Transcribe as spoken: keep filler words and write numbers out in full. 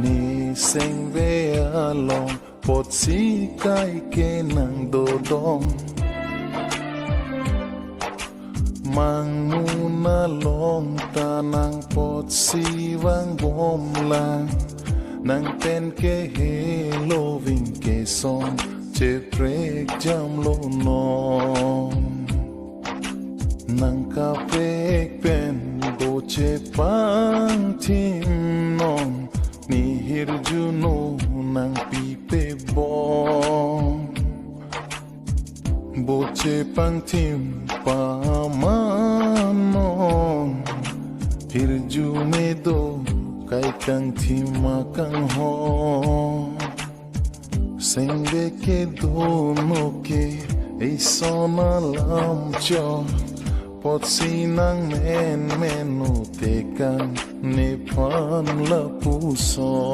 Ne sengve along apotsi kaike nangdodong. Mangmun along ta nang apotsi vangbomlang. Nang pen kehelo ving keson cheprekjamlo non. Nang kaprek pen bo chepangthim non. Ne hirjuno nang pipe bom. Bo chepangthim pamanon. Hirjume do kaikangthim akanghon. Sengve kedo noke eson alam chot. Apotsi nang menmen notekang nephan lapuson.